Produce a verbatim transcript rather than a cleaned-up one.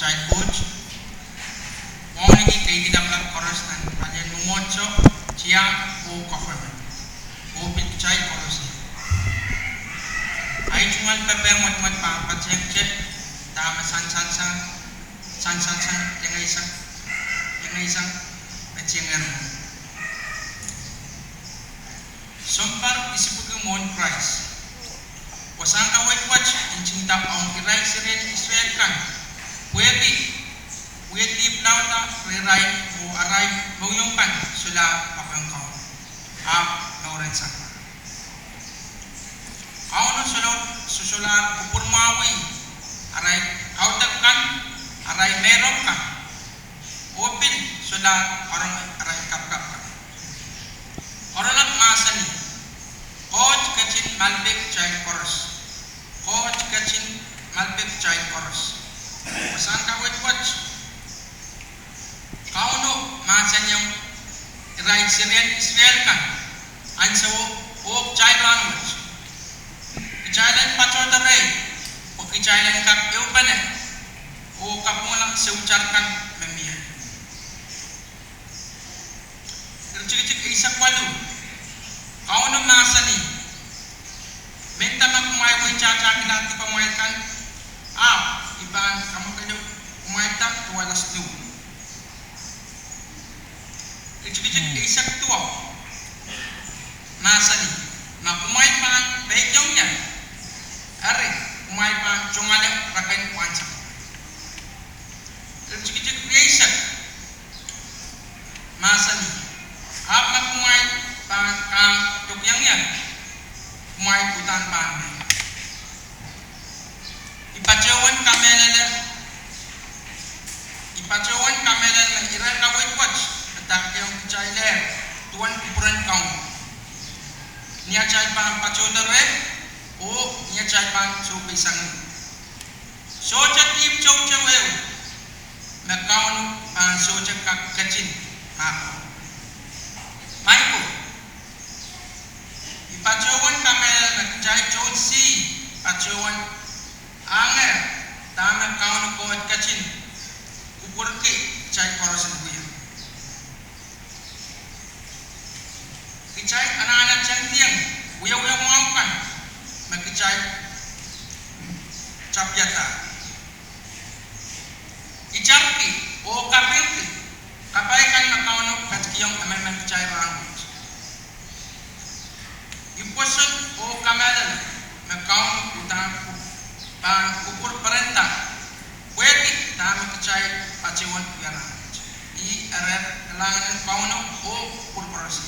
Kitail Koht, wauneki keidi lapalap koaros nan palien mwomwohdiso, tiahk oh government, oh pil kitail koaros. Ahi tungoal pepehm mwadmwad pahn patehngte dahme sansalsang, sansalsang, iengeisang, iengeisang, me tiengehr mwo. Sounpar isipwiki mwohn Krais, wasahn kaweid wet ntingda ong irail serien Israel kan, pwehki wie dihp laudla rehrail oh arail mohngiong kan solahr poakohng Kauno, ahpw mour en sampah. Kauno solahr, solahr kupwurmwahwih arail kaudok kan, arail meirong kan, oh pil solahr karonge arail kapakap kan. Oaralap mahsanih, Koht ketin malipei kitail koaros. Koht ketin malipei kitail koaros. Wasahn kaweid wet, Kauno mahsanihong irail serien Israel kan ansouo oh kitail rahnwet. Kitail en patohdo rehi pwe kitail en kak ehupene oh kapwungala soutar kan me mie. Iretikitik eisek waluh, Kauno mahsanih, Mehnda ma kumwail weitahtakihla dipamwail kan, ahpw I pahn kamwakelehda kumwail da duwala snow. Iretikitik eisek duwau mahsanih, Ma kumwail pahn peikiong ie, eri kumwail pahn tongale reken wahnsapwamwail. Iretikitik rieisek mahsanih, Ahpw ma kumwail pahn kahng tokiong ie, kumwail uhdahn pahn mie. I patohwan kamehlele, I patohwan kamehlele me ire kaweid wet padahkihong kitailehr duwen kupwuren Kauno, ni atail pahn patohdo rehi oh ni atail pahn sohpeisang ih. Sohte dihp toutou ehu me Kauno pahn sohte kak ketin mahkohng. Maing ko, I patohwan kamehlele me kitail tohn sih patohwan ahngehr dahme Kauno Koht ketin kupwurki kitail koaros en wia. Kitail anahne tengediong wiewia mwahu kan me kitail tapiada. Itarki oh kapingki kapai kan me Kauno ketikihong emenemen kitail rahnwet. I pwoson oh kamehlele me Kauno uhdahn pahn kupwur perenda pwehki dahme kitail patohwan wia rahnwet. Ih ere kalahngan en Kauno oh kupwur koaros.